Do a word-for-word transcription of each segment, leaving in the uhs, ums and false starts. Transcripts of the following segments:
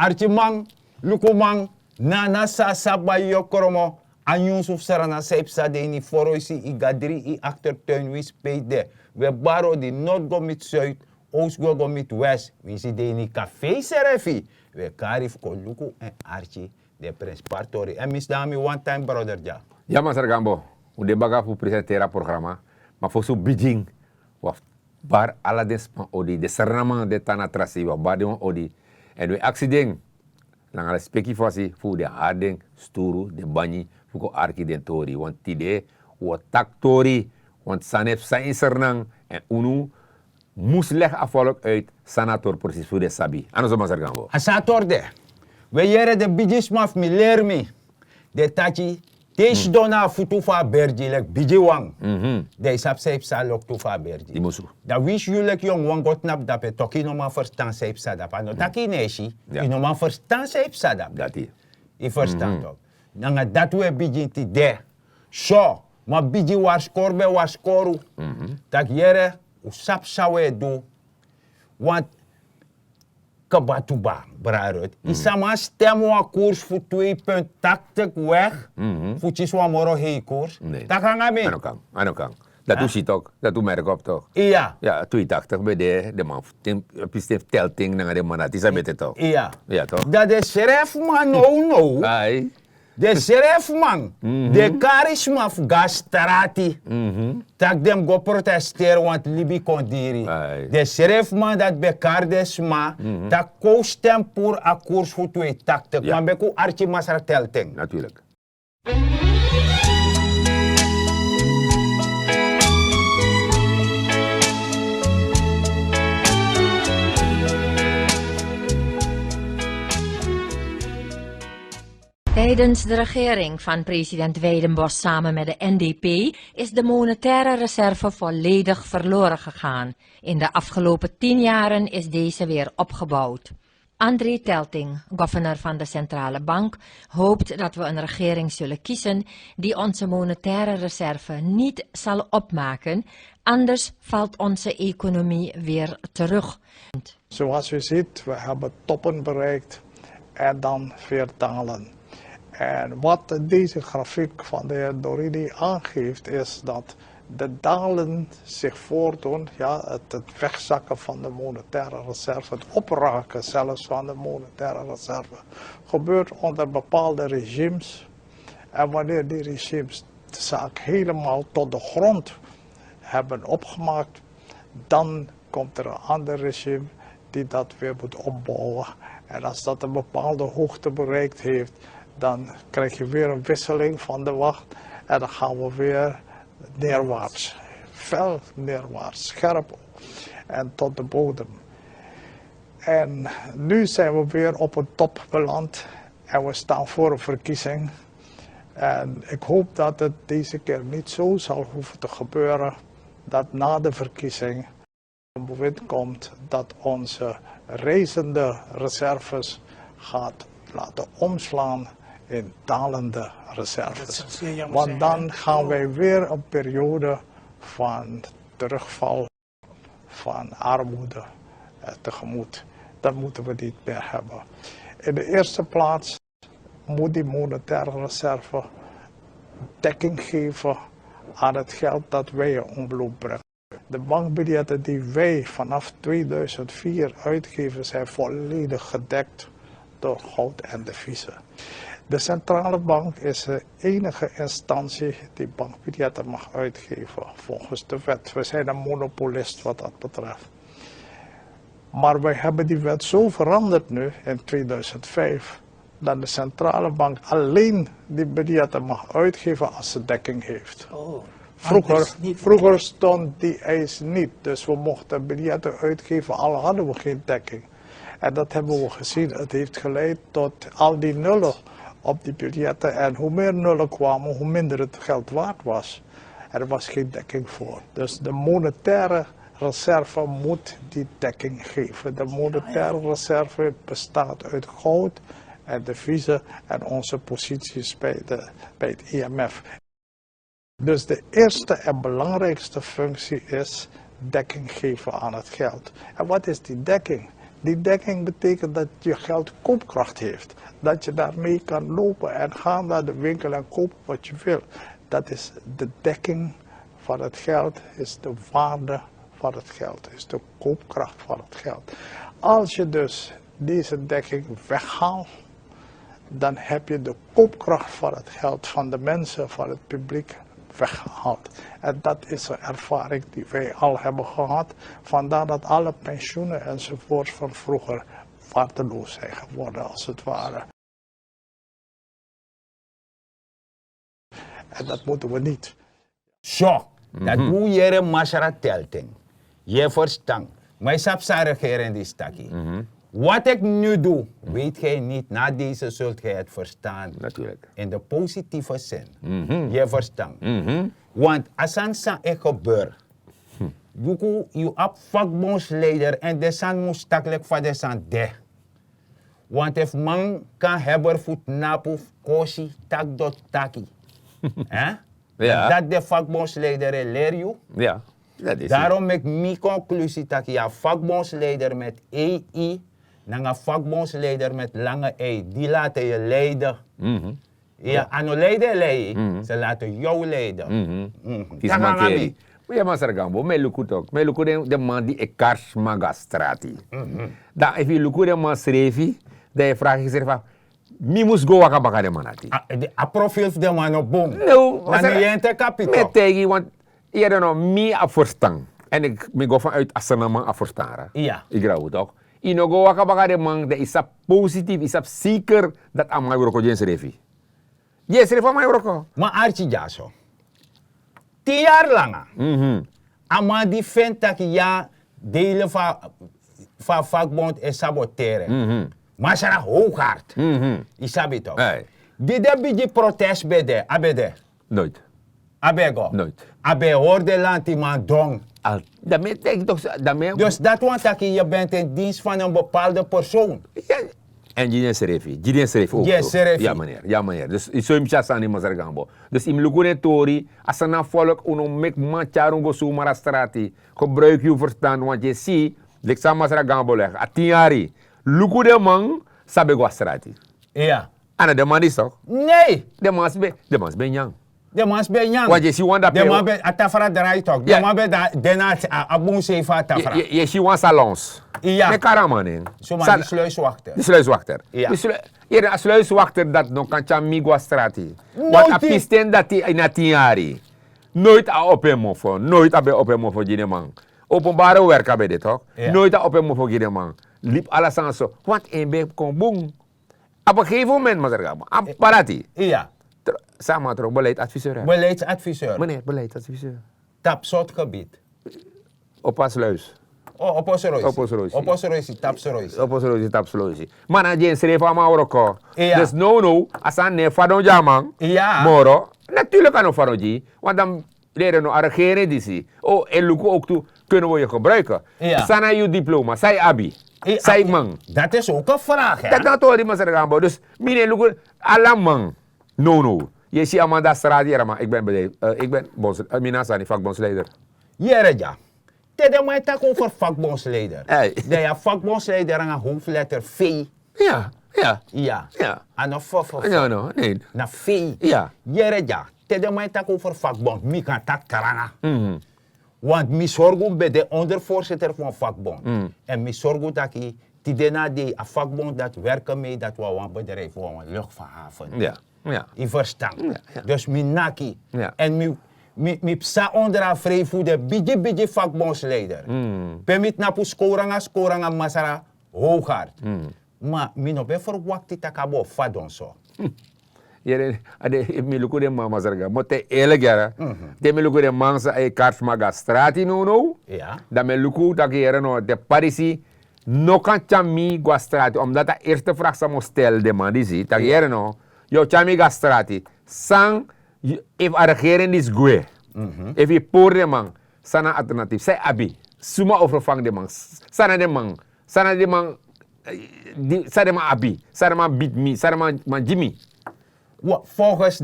Arkiman, lukuman, nana san a sabi bai yu o kromo. A nyunsu fu Sranan san yu psa de ini foroisi, yu gadri, yu aktertuin, wi spei de. Wi e bari odi, nord go miti suid, oos go go miti west. Winsi de ini kafei srefi, wi e kari fu kon luku èn arki den prenspari tori. Èn mi sidon na mi one time brother dya. Ya, Masra Gambo, un de baka fu presenteri a programa. Ma fosi un bigin, wi abi bari ala den sma odi, den Srananman di e tan na tra sei, wi abi bari den wan odi. Èn wi e aksi den nanga lespeki fasi fu den hari den sturu, den banyi, fu kon arki den tori. Want tide wi o taki tori, want sani e psa ini Sranan, èn unu mus legi a folk uit san na a tori presis fu den sabi. A no so, Masra Gambo? A san a tori de. Wi e yere den bigisma fu mi leri mi. Den taki, te yu sidon na a futu fu a bergi leki bigiwan, dan yu sabi san yu psa loktu fu a bergi. Yu musu. Dan winsi yu leki yonguwan go tnapu dape, toki yu no man ferstan san yu psa dape. A no taki yu no e si, yu no man ferstan san yu psa dape. Dati. Yu ferstan tok. Nanga dati wi e bigin tide. So, ma bigi warskoru ben warskoru. Tak' yere, un sabi san wi e du. Want kaba tu ba, brada Ruth. Yu sa man stem wan koers fu twee punt tachtig weg fu kisi wan moro hei koers. Taki nanga mi. A no kan, a no kan. Dati un si tok, dati un merk op tok. Iya. Ya, twee tachtig ben de, den man fu ten, pisten fu telting nanga den man dati sa mete tok. Iya. Ya tok. Dan den srefi man now now. Ai. Den srefi man, den kari sma fu go na strati, tak' den mus go protesteri, want libi kon diri. Ai. Den srefi man dati ben kari den sma, tak' kon un stem puru a koers fu twee tachtig. Ya. Ma meki un arki Masra Telting. Natuurlijk. Tijdens de regering van president Weidenbos samen met de N D P is de monetaire reserve volledig verloren gegaan. In de afgelopen tien jaren is deze weer opgebouwd. André Telting, governor van de Centrale Bank, hoopt dat we een regering zullen kiezen die onze monetaire reserve niet zal opmaken, anders valt onze economie weer terug. Zoals u ziet, we hebben toppen bereikt en dan weer dalen. En wat deze grafiek van de heer Dorini aangeeft, is dat de dalen zich voordoen, ja, het, het wegzakken van de monetaire reserve, het opraken zelfs van de monetaire reserve, gebeurt onder bepaalde regimes. En wanneer die regimes de zaak helemaal tot de grond hebben opgemaakt, dan komt er een ander regime die dat weer moet opbouwen. En als dat een bepaalde hoogte bereikt heeft, dan krijg je weer een wisseling van de wacht. En dan gaan we weer neerwaarts. Fel neerwaarts, scherp en tot de bodem. En nu zijn we weer op een top beland en we staan voor een verkiezing. En ik hoop dat het deze keer niet zo zal hoeven te gebeuren dat na de verkiezing een bewind komt dat onze reizende reserves gaat laten omslaan in dalende reserves. Want dan gaan wij weer een periode van terugval, van armoede, eh, tegemoet. Dat moeten we niet meer hebben. In de eerste plaats moet die monetaire reserve dekking geven aan het geld dat wij in omloop brengen. De bankbiljetten die wij vanaf tweeduizend vier uitgeven, zijn volledig gedekt door goud en deviezen. De centrale bank is de enige instantie die bankbiljetten mag uitgeven volgens de wet. We zijn een monopolist wat dat betreft. Maar wij hebben die wet zo veranderd nu in tweeduizend vijf, dat de centrale bank alleen die biljetten mag uitgeven als ze dekking heeft. Vroeger, vroeger stond die eis niet, dus we mochten biljetten uitgeven, al hadden we geen dekking. En dat hebben we gezien. Het heeft geleid tot al die nullen op die biljetten. En hoe meer nullen kwamen, hoe minder het geld waard was. Er was geen dekking voor. Dus de monetaire reserve moet die dekking geven. De monetaire reserve bestaat uit goud en deviezen en onze posities bij de, bij het I M F. Dus de eerste en belangrijkste functie is dekking geven aan het geld. En wat is die dekking? Die dekking betekent dat je geld koopkracht heeft. Dat je daarmee kan lopen en gaan naar de winkel en kopen wat je wil. Dat is de dekking van het geld, is de waarde van het geld, is de koopkracht van het geld. Als je dus deze dekking weghaalt, dan heb je de koopkracht van het geld van de mensen, van het publiek weggehaald. En dat is een ervaring die wij al hebben gehad. Vandaar dat alle pensioenen enzovoorts van vroeger waardeloos zijn geworden, als het ware. En dat moeten we niet. So, dat wi yere masra telting. Ye verstan. Maar je sabi san regering die staki. Wat ik nu doe, weet gij niet. Na deze zult gij het verstaan. Natuurlijk. In de positieve zin. Ye verstan. Want asan san e gebeur. Yuku, yu ap vakbondsleider en de san mus taklik fa de san de. Want efu man kan heber fu tnapu fu kosi tak dot taki. Hè? Dat de vakbondsleider e leri yu. Ja. Daarom meki mi konklusi taki ya vakbondsleider met ei nanga vakbondsleider met lange ei die laten je leiden. Ya, a no leiden e lei, ze laten jou leiden. Kisi mankeri. We ya masra gambo me luku tok me luku den man di e kari sma go a strati. Dan efu yu luku den man srefi, dan yu e fragi srefi fa mi mus go waka baka den man dati. A profiel fu den man no bun. No. Na mi yu e teki a pito. Mi e taigi yu want yu e den no mi abi ferstan. Èn mi go vanuit a srnaman abi ferstan. Yu grabu tok. Yu no go waka baka den man dan yu sabi positief yu sabi seker dati a man e wroko gi ensrefi. Gi ensrefi a man e wroko. Ma arki dyaso, tin yari langa a man di feni tak' ya deile fu a vakbond e saboteri en. Masra howgard. Yu sabi toki? Di den bigin protest ben de a ben de? Noit. A ben go? Noit. A ben e hori den lantiman don. Dan mi e taigi toki. Dus dati wani tak' yu ben ten dinsi fan en bepalde persoon. Èn gi den srefi gi den srefi. Gi den srefi. Ya meneer ya meneer. Dus yu so yu mus si a sani masra gambo. Dus yu mus luku den tori a sani na folk un no meki man tyari un go sumar a strati. Gebruiki yu ferstan want yu e si leki san masra gambo legi a tin yari. Luku den man san ben go a strati. Ya. A na den man disi tok? Nei. Den man si ben nyan. Den man si ben nyan. Wan yu e si wan dape. Den man ben a tafra drai tok den man ben de na a bun sei fu a tafra. Yu e si wan salons. Mi e kari a man nen. Suma di sluiswakter. Di sluiswakter. Yere a sluiswakter dati no kan tyari mi go a strati. Wan a pisten dati ini a tin yari. Noit a opo en mofo noit a ben opo en mofo gi den man. Openbare werk a ben de tok. Noit a opo en mofo gi den man. Libi ala sani so want en ben kon bun. Op een gegeven moment masra gambo a mus para dati. Iya. San a man tron beleidsadviseur. Beleidsadviseur. Meneer beleidsadviseur. Tapu sortu gebied? Opo a sluis. Opo sroisi. Opo sroisi tapu sroisi. Opo sroisi tapu sroisi. Ma na gi ensrefi a man wroko. Dus nownow a sani no e fadon gi a man. Moro. Naturlik a no fadon gi yu. Want dan lere no a regering disi. O e luku owktu. Kunnen we yu gebruiken? San na yu diploma san yu abi? San yu man? Dati is ook en vraag. Dati na tori masra gambo dus mi no e luku. Ala man. Nownow yu e si a man di a strati yere a man iki ben beleid. Iki ben bons mi na a sani vakbondsleider. Yere dya. Te den man e taki over vakbondsleider, dan yu abi vakbondsleider nanga hofletter v. Ya. Ya. A no fofo. Na v. Yere dya. Te den man e taki over vakbond mi kan taki tranga. Want mi sorgu ben de ondervoorzitter fu wan vakbond. Èn mi sorgu taki tide na a dei a vakbond dati werken mei dati wan wan bedrijf wan wan lucht fu haven. Yu ferstan? Dus mi naki. Èn mi psa onder a frei fu den bigi bigi vakbondsleider. Pe mi tnapu skowranga skowranga masra howgard. Ma mi no ben ferwakti tak' a bo fadon so. Yere a de efu mi luku den man masra gambo te erlik yara. Te mi luku den man san e kari sma go a strati nownow. Dan mi e luku tak' yere no den pari disi no kan tyari mi go a strati omdati a erste fragi san mi o stel den man disi tak' yere no. Yu o tyari mi go a strati san? Efu a regering disi gwe efu yu pori den man san na alternatif san yu abi? Suma o ferfangi den man? San na den man san na den man? San den man abi san den man bidi mi san den man gi mi? Volgens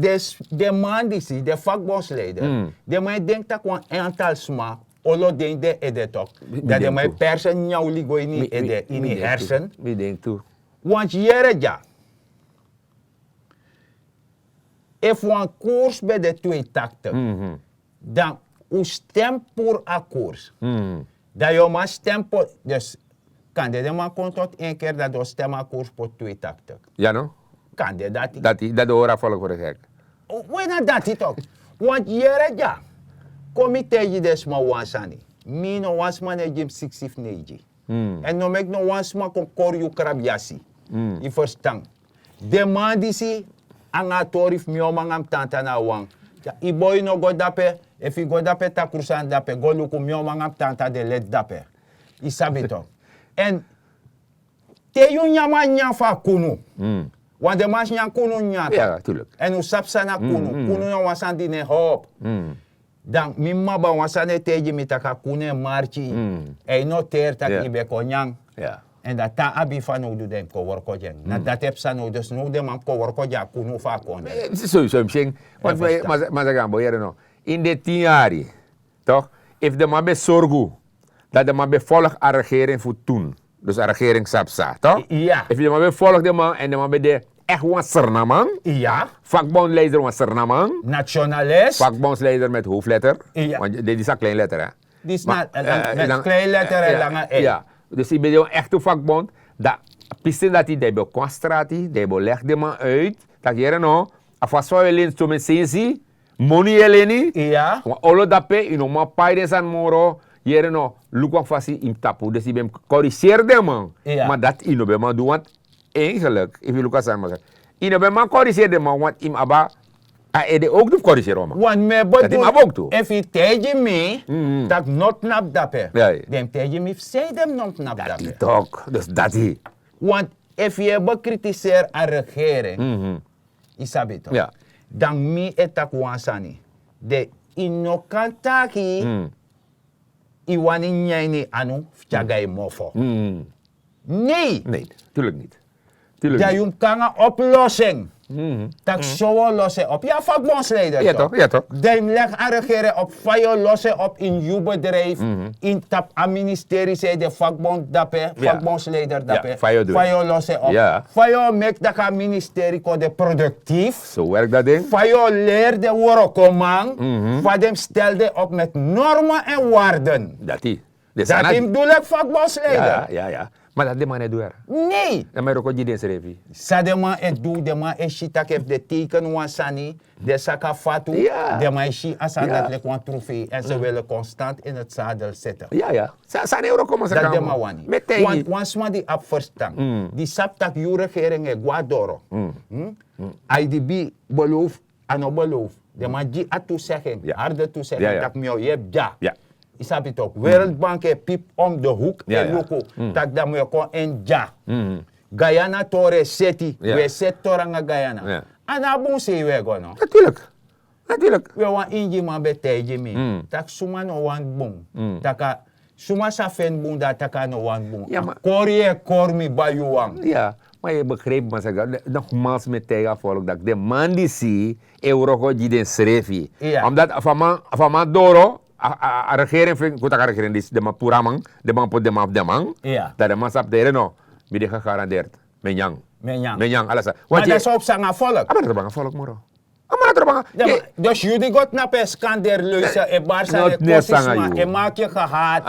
den man disi den vakbondsleider den man e denki tak' wan antal sma olo den ini den ede tok. Dan den man e persen nyan oli go ini ede, ini hersen. Want yere dya, efu wan koers ben de tweetaktig, dan un stem puru a koers. Dan yu o man stem puru, dus kande den man kon tot en ker dan den o stem a koers puru tweetaktig. Ya no? Kande dati. Dati dati o hori a volk fu de gek. We na dati tok. Want yere dya, kon mi taigi den sma wan sani. Mi no wan sma no e gi mi siksi fu neigi. Èn no meki no wan sma kon kori yu krabyasi. Yu ferstan? Den man disi nanga a tori fu mi o man nanga mi tanta na wan. Yu boi no go dape. Efu yu go dape takru sani dape go luku mi o man nanga mi tanta de leti dape. Yu sabi tok? Èn te yu nyan man nyan fu a kunu, wan den man si nyan kunu nyan. Èn un sabi san na kunu. Kunu na wan sani di no e hopu. Dan mi mama ban wan sani e taigi mi tak' a kunu e marki. Èn yu no teri tak' yu ben kon nyan. Èn dan te a abi fanowdu dan yu mus kon worko gi en. Na dati e psa now dus now den man mus kon worko gi a kunu fu a kondre. Soso yu mus si en. Masra gambo yere no? Ini den tin yari, tok, efu den man ben sorgu, dan den man ben folgu a regering fu tun. Dus a regering san psa, tok? Efu den man ben folgu den man èn den man ben de ekti wan srnaman. Fakbondsleider wan srnaman. Nationalist. Fakbondsleider met hoofdletter. Want den disi a klein letter, hè. Disi na klein letter en langa ei. Dus yu ben de wan ekti fakbond. Dan a pisten dati dan yu ben kon na strati dan yu ben o legi den man uit tak' yere no, a fasi fa wi e leni somen sensi, moni yu e leni, wan olo dape yu no man pai den sani moro. Yere no, luku wan fasi yu mus tapu dus yu ben mus koriseri den man. Ma dati yu no ben man du want eigenlik efu yu luku a sani masra, yu no ben man koriseri den man want yu mus abi a ede owktu fu koriseri wan man. Dati yu mus abi owktu. Efu yu taigi mi tak' no tnapu dape, den mus taigi mi fu sei den mus no tnapu dape. Dati tok dus dati. Want efu yu e bekritiseri a regering, yu sabi tok, dan mi e taki wan sani. Den yu no kan taki yu wani nyan ini yu anu fu tyari go na yu mofo. Nei. Dan yu mus kon nanga oplosi en. Tak' so wi o losi en op yu a fakbondsleider tok. Dan yu mus legi a regering op fa yu o losi en op ini yu bedrijfu, ini tapu a ministeri san yu de fakbond dape, fakbondsleider dape, fa yu o losi en op, fa yu o meki tak' a ministeri kon de produktifu. Fa yu o leri den wrokoman fa den mus stel den op meti norma èn warden. Dati mus du leki fakbondsleider. Ma dati den man no e du yara. Nei. Den man e wroko gi densrefi. San den man e du den man e si tak' efu den teiken wan sani, den saka fatu, den man e si a sani dati leki wan trofei èn se wele konstant ini a sadel sete. Sani e wroko man saka man wani. Wan sma di abi ferstan, di sabi tak' yu regering e go na doro. Idb belowfu, a no belowfu. Den man gi a tusegi en, harde tusegi en tak' mi o yepi dya. Yu sabi tok, wereldbank e pipi om de hook e luku tak' dan mi o kon en dya. Guyana tori e seti, wi e seti tori nanga guyana. A no a bun sei wi e go no? Naturlik. Wi e wan ingi man ben taigi mi tak' suma no wani bun. Taka suma sa feni bun dan a taki a no wani bun. Kori yu e kori mi bai yu wan. Ma yu e begripi masra gado, nogmals mi e taigi a folk dati den man disi e wroko gi densrefi. Omdati fa a man doro, a regering fu en go taki a regering disi den man puru a man, den man poti den man fu den man. Dan den man sabi taigi den no, mi de gegarandeerd, mi e nyan. Mi e nyan ala sani. Ma dan san o psa nanga a folk? A man no trobi nanga a folk moro. A man no trobi nanga. Dus yu di go tnapu e skanderi luister e bari sani e kosi sma e maki yu gehat,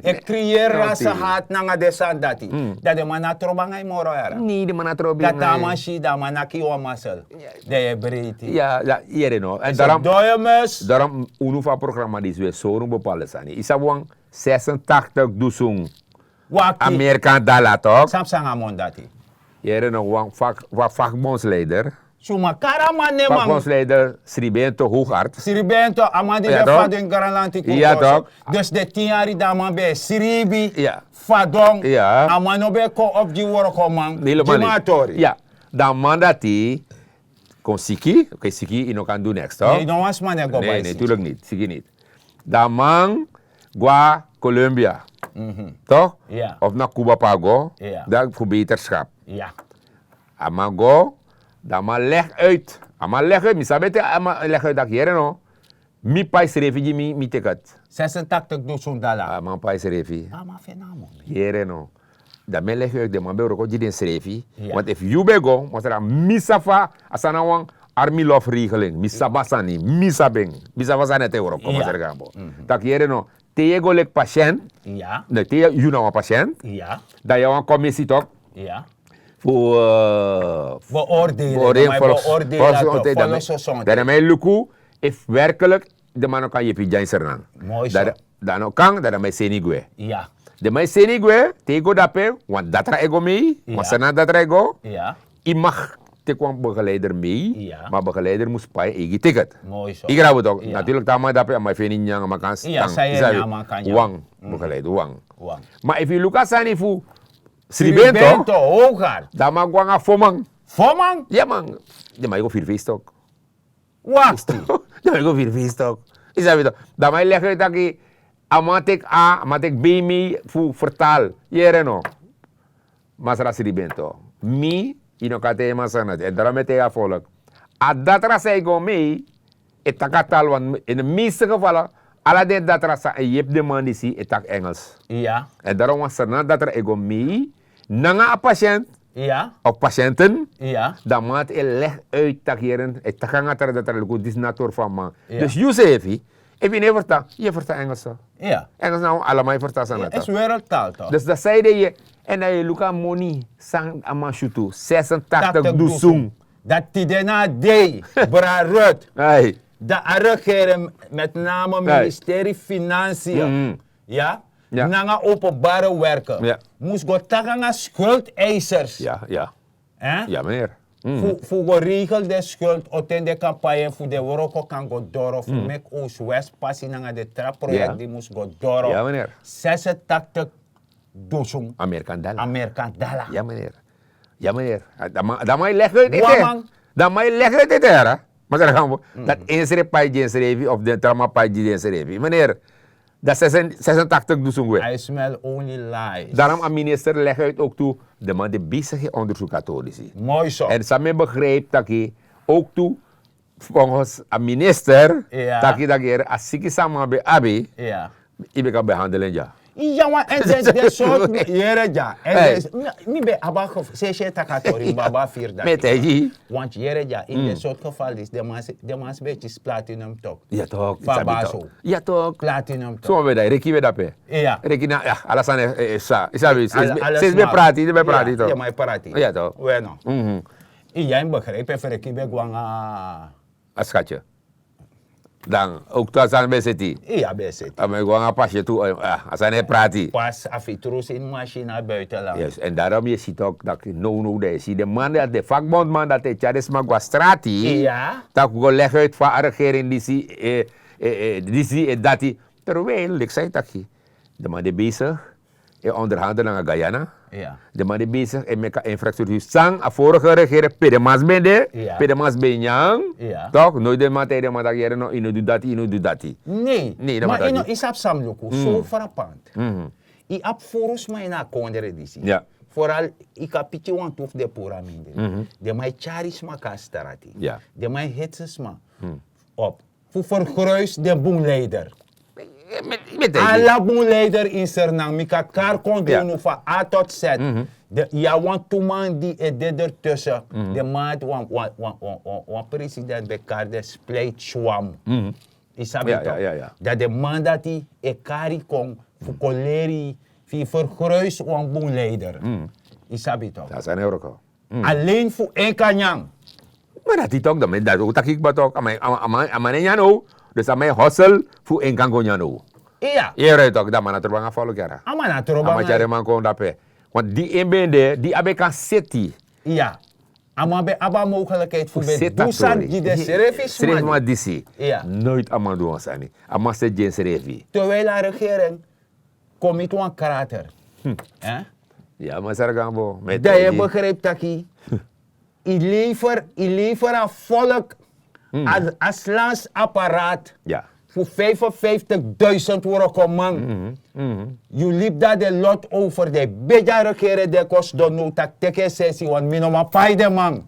e kriyeri rasi hat nanga den sani dati, dan den man no a trobi nanga yu moro yara. Nei den man no a trobi nanga yu. Dati a man si dan a man naki yu wan masel. Dan yu e breiti. Yere no èn darom unu fu a programa disi wi e sori unu bepalde sani yu sabi wan sesentaktik dusun amerikan dala tok. San psa nanga a mon dati? Yere no wan fakbondsleider. Suma kari a man nen man? Fakbondsleider sribento hoogart. Sribento a man di ben fadon ini granlanti kon. Dus den tin yari di a man ben e sribi fadon, a man no ben kon op gi wrokoman gi man a tori. Dan a man dati kon siki. Oke siki yu no kan du neks tok. Nei no wan sma no e go bai siki. Naturlik niti siki niti. Dan a man go na columbia, tok, of na cuba pe a go, dan fu beterskap. A man go, dan a man legi uit. A man legi uit mi sabi ete a man legi uit daki yere no. Mi pai srefi gi mi mi tiket. Sesentachtig dusun dala. A man pai srefi. A man fenamo. Yere no. Dan mi e legi yu den man ben wroko gi den srefi. Want efu yu ben go masra mi safa a sani na wan army lof regeling mi sabi a sani mi sabi en. Mi sabi a sani ete wroko masra gambo. Tak' yere no, te yu e go leki pasiënt. No, te yu na wan pasiënt, dan yu na wan komisi tok. Fu beoordelen. Beoordelen. Dan na mi e luku efu werkelijk den man no kan yepi yu dyain sernan. Dan no kan dan na mi e seni gwe. Den man e seni gwe te yu go dape. Wan datra e go mei wan sernan datra e go. Yu mag teki wan begeleider mei. Ma begeleider mus pai en eigi tiket. Yu grabu tok. Natuurlik te a man dape a man e feni nyan a man kan stan. Wan begeleider wan. Ma efu yu luku a sani fu sribento, dan a man go nanga fo man. Fo man? Ya man. Den man e go firi feisi tok. Wakti. Den man e go firi feisi tok. Yu sabi tok. Dan a man e legi yu taki a man teki a a man teki bei mei fu fertal. Yere no? Masra sribento, mi yu no kan taigi masra nati èn daro mi e taigi a folk. A datra san e go mei e taki a tal wan ini meeste gevallen. Ala den datra san e yepi den man disi e taki engels. Èn daro wan sernan datra e go mei nanga a pasiënt of pasiënten. Dan man e legi uit taki yere e taki nanga tra datra luku disi na a tori fu a man. Dus yu sefi efu yu no e ferstan yu e ferstan engels. Engels na wan alaman e ferstan san dati. Dus dati san yu de yu e èn dan yu e luku a moni san a man syutu sesentachtig dusun. Dati tide na a dei brarut. Dan a regering met name ministeri finansiën nanga openbare werken mus go taki nanga skuldeisers. Fu go regel den skuld oten den kan pai en fu den wroko kan go doro fu meki oostwest pasi nanga den tra proyekti di mus go doro. Sesentachtig dusun. Amerikan dala. Amerikan dala. Ya meneer. Dan man e legi uit ete. Dan man e legi uit ete yara. Masra gambo, dati en srefi pai gi en srefi of den tra man pai gi den srefi meneer. Dati sesentachtig dusun gwe. Darom a minister legi uit ouk tu. Den man de besigi ondersukatori disi. Èn san mi e begrijpi taki ouk tu volgens a minister taki daki yere a siki san a man ben abi. Yu ben kan behandel en dya. Ya wan èn den sortu yere dya. Mi ben abi a gevoel sesi e taki a tori mi ben abi a firi dati. Want yere dya ini den sortu geval disi den man si ben e kisi platinum tok. Fu a baso. Platinum tok. Suma ben dai reki ben dape. Reki na ala sani e sa yu sabi. Sesi ben prati yu ben prati tok. Den man e prati. Weno. Iya yu mus begrijpi efu reki ben go nanga a skatye. Dan ouk tu a sani ben seti. A man e go nanga a pasi tu. A sani e prati. Pas a fitrusi ini masina buitenland. Èn darom yu e si tok daki nownow dan yu e si den man dati den fakbondman dati e tyari den sma go na strati. Taki go legi uit fa a regering disi e dati. Terwijl leki san yu taki den man de besig e onderhandel nanga guyana. Den man de besig e meki a infrastructuur san a vorige regering pe den man si ben de, pe den man si ben nyan. Tok noit den man taigi den man taki yere no yu no du dati yu no du dati. Nei. Ma yu no yu sabi san mi luku so frapant. Yu abi furu sma ini a kondre disi. Foral yu kan piki wantu fu den puru a mindri. Den man e tyari sma kon na strati. Den man e hetsi sma op fu fergruis den bun leider. Ala bun leider ini sernan mi kan kari kon gi unu fu a a tot set. Yu abi wantu man di e de dertussen. Den man ati wan president ben kari den splijtswam. Yu sabi tok? Dan den man dati e kari kon fu kon leri yu fu yu fergruis wan bun leider. Yu sabi tok? Alen fu en kan nyan. Ma dati tok dan mi dati o taki kba tok a man e nyan now. Dus a man e hosel fu en kan go nyan now. Iya. Yere tok dan a man na trobo nanga folo kiara. A man na trobo nanga. A man tyari man kon dape. Want di en ben de di a ben kan seti. Iya. A man ben abi a mogelikheid fu ben du sani gi den srefi sma disi. Noit a man du wan sani. A man seti gi en srefi. Terwijl a regering kon miti wan krater. Ya masra gambo. Dan yu e begrijpi taki yu lever yu lever a volk a slansapparaat fu vijfenvijftig duisend wrokoman. Yu libi dan den lot over den begi a regering den kon sidon now taki teki en sensi want mi no man pai den man.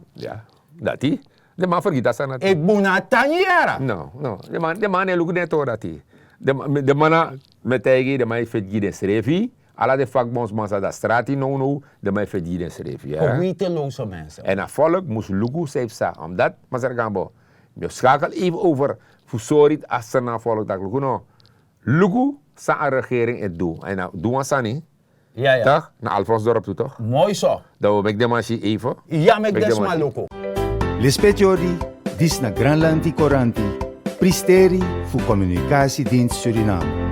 Dati. Den man fergiti a sani dati. E bun na a tan yara. No no, den man no e luku den tori dati. Den man na, mi e taigi den man e feti gi densrefi. Ala den fakbonsman san de na strati nownow, den man e feti gi densrefi. Èn a folk mus luku san e psa omdati masra gambo, mi o skakel even over fu sori a srna folk tak' luku no, luku san a regering e du. Èn a du wan sani tak' na alfonsdorp tu tok'. Moi so. Dan wi o meki den man si even. Ya meki den sma luku. Lespeki odi. Disi na granlanti koranti, pristeri fu komunikasi dinti suriname.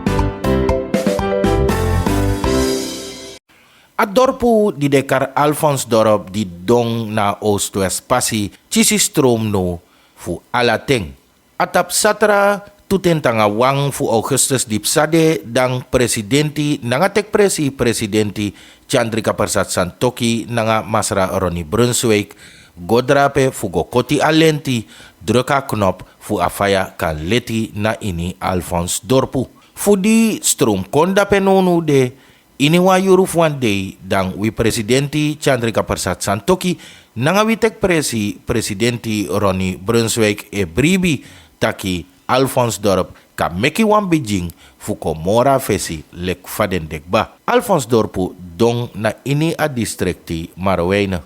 A dorpu di de kari alfonsdorp di don na a oostwest pasi kisi strom now fu ala ten. A tapu satra tu ten tanga wan fu augustus di psa de dan presidenti nanga teki presi presidenti chandrika persat santoki nanga masra ronnie brunswijk go drape fu go koti a lenti, druku a knop fu a faya kan leti na ini alfonsdorpu. Fu di strom kon dape nownow de ini wan yuru fu wan dei dan wi presidenti chandrika persat santoki nanga wi teki presi presidenti ronnie brunswijk e bribi taki alfonsdorp kan meki wan bigin fu kon moro na fesi leki fa den de kba. Alfonsdorpu don na ini a distrikti marowijne.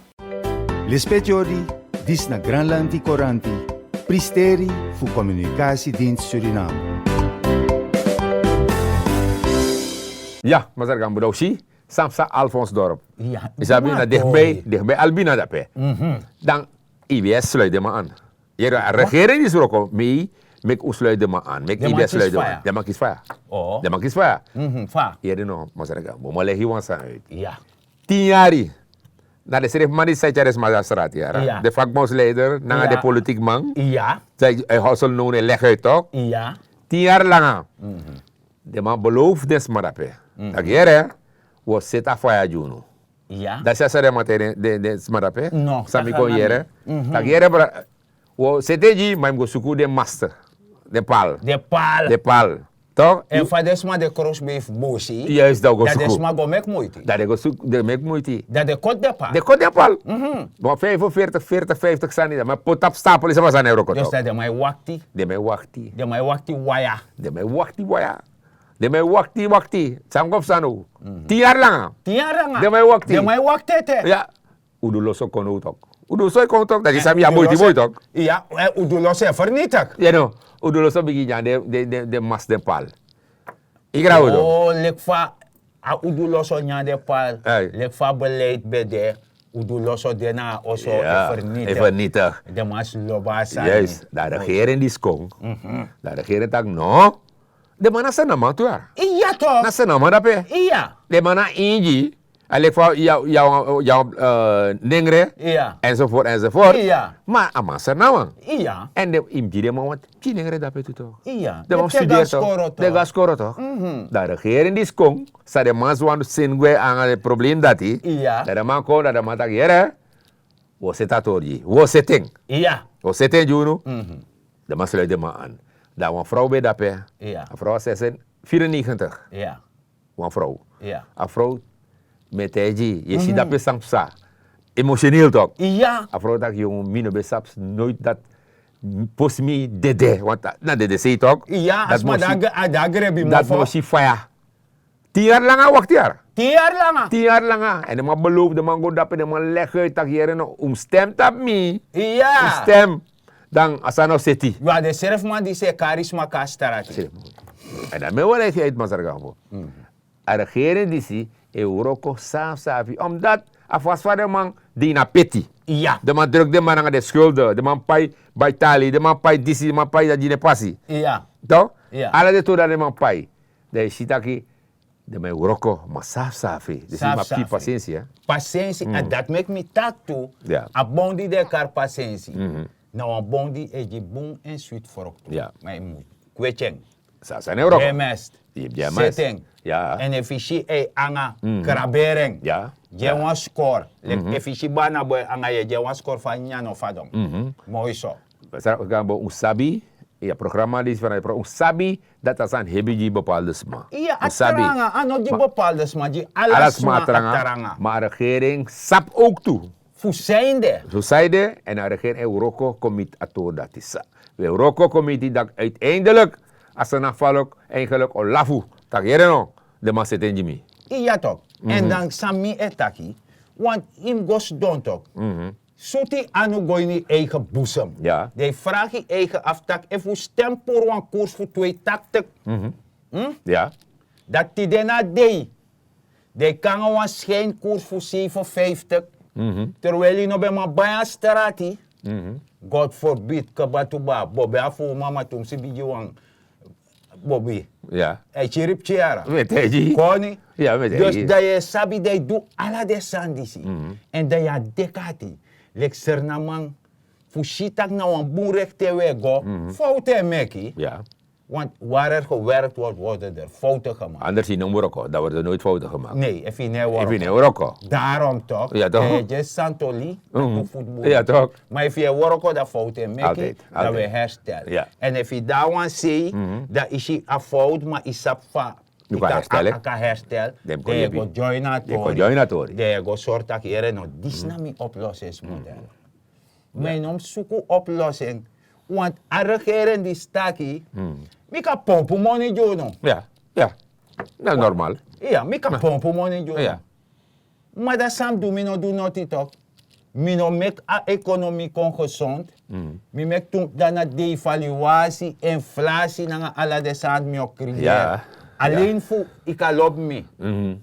Lespeki odi. Disi na granlanti koranti, pristeri fu komunikasi dinti suriname. Ya masra gambo dan wi si san psa alfonsdorp. Yu sabi na digbei albina dape. Dan yu ben e sluiti den man an. Yere a regering disi wroko mei meki un sluiti den man an meki yu ben e sluiti den man an. Den man kisi faya. Den man kisi faya. Yere no masra gambo mi o legi yu wan sani uit. Tin yari na den srefi man di sa e tyari den sma na strati yara den fakbonsleider nanga den politikman. San e hosel now no e legi uit tok'. Tin yari langa den man belofu den sma dape tak' yere, wi o seti a faya gi unu. Dan si a san den man taigi den sma dape, san mi kon yere tak' yere, wi o seti en gi ma yu mus go suku den master, den pal. Den pal. Tok'. Èn fa den sma de krosbei fu bosi. Yuis dan wi go suku. Dan den sma go meki muiti. Dan den go suku den meki muiti. Dan den koti den pal. Den koti den pal. Wan fifenfertik fertik fiftik sani dan mi e poti tapu stapel isi a fa sani e wroko tok'. Den man e wakti. Den man e wakti. Den man e wakti waya. Den man e wakti waya. Den man e wakti wakti san go fu sani now. Tin yari langa. Tin yari langa. Den man e wakti. Den man e wakti ete. Un du loso kon now tok'. Un du loso e kon tok' dati san mi ya moiti moi tok'. Ya. Un du loso e fernitik. Ya no. Un du loso bigin nyan den mas den pal. Yu kra un du. Leki fa a un du loso nyan den pal. Leki fa beleid ben de. Un du loso de na a oso e fernitik. Den man si lobi a sani. Dan a regering disi kon. Dan a regering taki no. Den man na sanaman tu ya. Iya tok'. Na sanaman dape. Iya. Den man na ingi. A leki fa yu abi wan nengre. Ensefor ensefor. Ma a man seri na wan. Èn den yu mus gi den man wan pikin nengre dape tu tok'. Den man mus studeri tok'. Den go na skoro tok'. Dan a regering disi kon san den man si wani seni gwe nanga den problem dati. Dan den man kon dan den man taki yere, wi o seti a tori gi yu. Wi o seti en. Wi o seti en gi unu. Den man sluiti den man an. Dan wan frow ben de dape. A frow a sesen firennegentig. Wan frow. A frow mi e taigi yu yu e si dape san psa. Emosionel tok'. A frow taki yongu mi no ben sabi noiti dati. Posi mi dede want na dede sei tok'. Dati mi o si. Dati mi o si faya. Tin yari langa wakti yari. Tin yari langa. Èn den man belofu den man go dape den man legi uit tak' yere no un mus stem tapu mi. Un mus stem. Dan a sani o seti. Yu a den srefi man disi e kari sma kon na strati. Èn dan mi e wari e gi uit masra gambo. A regering disi e wroko safisafi omdati a fasi fa den man de ini a peti. Den man druk den man nanga den skulde den man pai bai tali den man pai disi den man pai dati gi den pasi. Ala den tori dan den man pai. Dan yu si taki den man e wroko ma safisafi den si man piki pasensi. Pasensi a dati meki mi taki tu. A bon di den e kari pasensi na wan bon di e gi bun èn switi froktu. Ma yu mus kweti en. Sani e wroko. Seti en. Èn efu yu si en anga kraberi en. Gi en wan skor leki efu yu si banaboi anga yu e gi en wan skor fu a nyanyan no fadon. Moi so. Sani un sabi. A programa disi fan a un sabi dati a sani hebi gi bepalde sma. Iya a tranga a no gi bepalde sma gi ala sma a tranga. Ma a regering sabi owk tu. Fu san yu de? Fu san yu de? En a regeri en wroko kon miti a tori dati sa. We wroko kon miti dati uiteindelik a sena falok eigenlik o lafu. Tak' yere no, den man seti en gi mi. Iya tok. En dan san mi e taki, want yu mus go sidon tok. Sutu yu anu go ini yu eigen busem. Den e fragi yu eigen afu tak' efu yu stem puru wan kurs fu twee taktik. Dati tide na dei den e kon nanga wan skin kurs fu seifenfijftik. Terwijli no ben man bai a strati. God forbid kebatuba bobi a fu mama tumsi bigi wan bobi. A e kiri pikin yara koni. Dus dan yu e sabi dan yu du ala den sani disi. Èn dan yu a deki ati leki sernaman fu si tak' na wan bun rekte we go. Fowtu e meki. Want waar er gewerkt wordt, worden er fouten gemaakt. Anders yu no mus wroko dan worden noit fouten gemaakt. Nee, efu yu no e wroko. Daarom toch, dan yu e santoli. Maar efu yu e wroko dan fouten e meki. Dan we herstel. En efu yu dan wan sei dan yu si a fout maar yu sabi fa yu kan herstel. Dan yu e go join na tori. Dan yu e go sortu tak' yere no disi na mi oplosensmodel. Ma yu no mus suku oplosing. Want a regering disi taki mi kan pompu moni gi unu. Ya, ya. Na normal. Ya, mi kan pompu moni gi unu. Ma dati san mi du mi no du noti tok. Mi no meki a ekonomi kon gesond. Mi meki tu dan na devaluasi, inflasi nanga ala den sani mi o kriyeri. Alen fu yu kan lobi mi.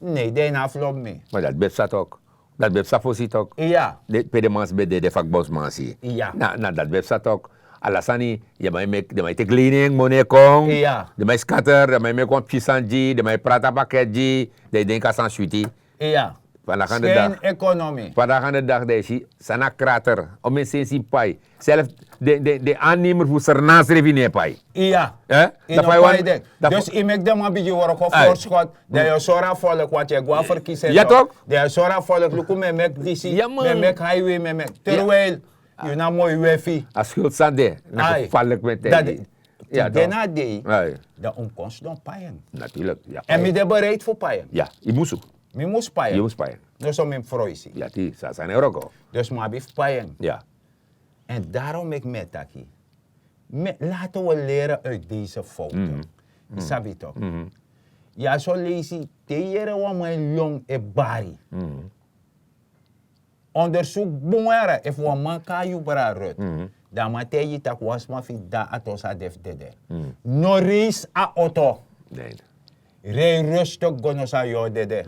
Ne den yu no abi fu lobi mi. Ma dati ben psa tok. Dati ben psa fosi tok. Pe den mansi ben dede fakbonsmansi. Na dati ben psa tok. Ala sani den man e teki leini en moni e kon. Den man e skater, den man e meki wan pikin sani gi den man e prati a paket gi. Den e denki a sani switi. Fandagi ande dag dan yu si san na krater. Omen sensi pai. Self den annemer fu sernan srefi no e pai. Iya. Yu no pai den. Dus yu meki den man bigin wroko forskot. Dan yu o sori a volk want yu e go na verkiezing. Dan yu o sori a volk luku mi e meki disi, mi e meki highway, mi e meki terwijl yu na moi wefi. A skuld san de na gevaarlijk met en. Dati. Den na dei. Dan un kon sidon pai en. Èn mi de bereid fu pai en. Yu musu. Mi mus pai en. Noso mi mus froisi. Dati san san e wroko. Dus mi abi fu pai en. Èn darom meki mi e taki, laten we leren uit deze fouten. Yu sabi tok. Yu a so leisi te yu yere wan man e long e bari. Ondersuku bun were efu wan man kon na yu brada rut, dan a man taigi yu tak' wan sma fu yu dda atoso a de fu dede. No reisi a oto. Rei rustuk go noso a yu o dede.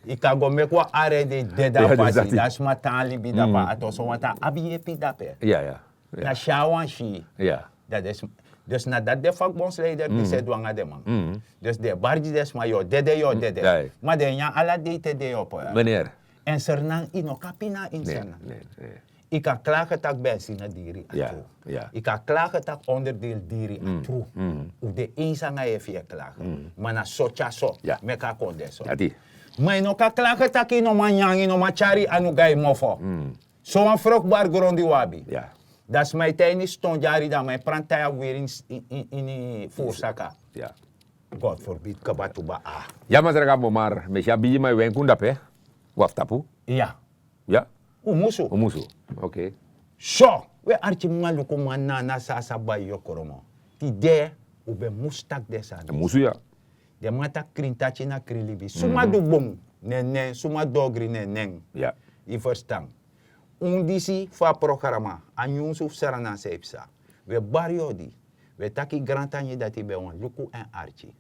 Yu kan go meki wan arrêt den yu dede a pasi dan sma tan libi dape a toso want a abi yepi dape. Na si a wan si. Dus na dati den fakbonsleider disi e du nanga den man. Dus den e bari gi den sma yu o dede yu o dede. Ma den e nyan ala dei te den yu o poi. Èn sernan yu no kan pina ini sernan. Yu kan klage tak' bensine diri a tru. Yu kan klage tak' onderdeel diri a tru. Un de ensi nanga yu efu yu e klage. Ma na so tyari so meki a kon de so. Ma yu no kan klage tak' yu no man nyan yu no man tyari yu anu go na yu mofo. Sowan frukbari gron di un abi. Dan sma e tan ini ston dyari dan a man e pranti tai a wiri ini furu saka. God forbid kaba tuba a. Ya masra gabo mar mi e si a bigiman e wenki un dape. Un abi tapu. Ya. Un musu. Un musu. So, un e arki mama luku man nana san a sa bai yu o kromo. Tide un ben musu taki den sani. Den man taki krin taki na krin libi suma du bun. Nenen suma dogri nenen. Yu ferstan? Un disi fu a programa a nyunsu fu sranan san yu psa. Un e bari yu odi. Un e taki grantangi dati ben wani luku èn arki.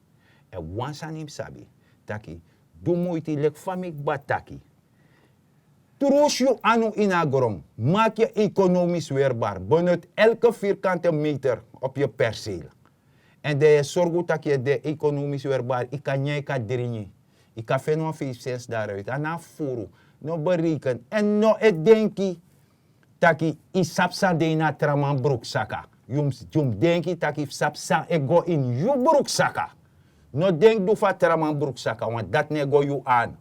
Èn wan sani yu mus sabi, taki du muiti leki fa mi kba taki. Trusu yu anu ini a gron. Maki yu ekonomis werbar benut elke virkante meter op yu perseel. Èn dan yu e sorgu tak' yu e de ekonomis werbar yu kan nyan yu kan dringi. Yu kan feni wan feifi sens dari uit a na a furu. No bereken èn no e denki taki yu sabi san de ini a tra man bruksaka. Yu mus denki tak' yu sabi san e go ini yu bruksaka. No denki du fu a tra man bruksaka want dati no e go yu an.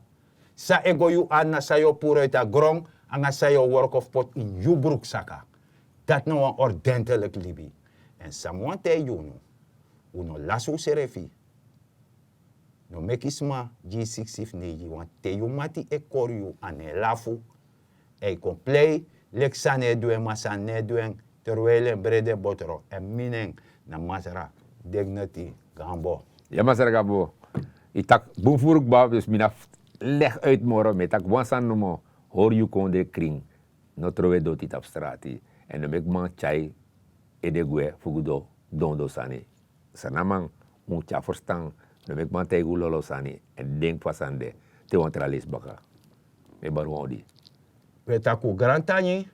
San e go yu an na san yu o puru uiti a gron nanga san yu o worko fu poti ini yu bruksaka. Dati na wan ordenteliki libi. Èn san mi wani taigi unu, un no lasi unsrefi. No meki sma gi yu siksi fu neigi want te yu mati e kori yu a no e lafu. Èn yu kon plei leki san no e du en, ma san no e du en, terwijli en brede botro èn mini en na masra Dignity Gambo. Ya masra Gambo, yu taki bun furu kba, dus mi no abi fu legi uit moro, mi e taki wan sani nomo. Hori yu kondre krin, no trowe doti tapu strati, èn no meki man tyai ede gwe fu go du dondon sani. Srnaman, un tyari ferstan, no meki man taigi un lolo sani, èn denki fu a sani de te wan tra leisi baka. Mi e bari wan odi. Pe taki un grantangi,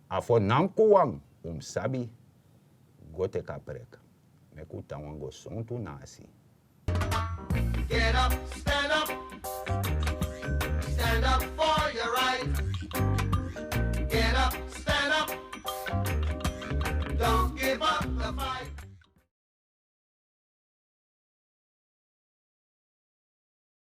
a fo na mi kuwan, un mus sabi go teki a prek. Meki un tan wan go sontu na a si. Get up,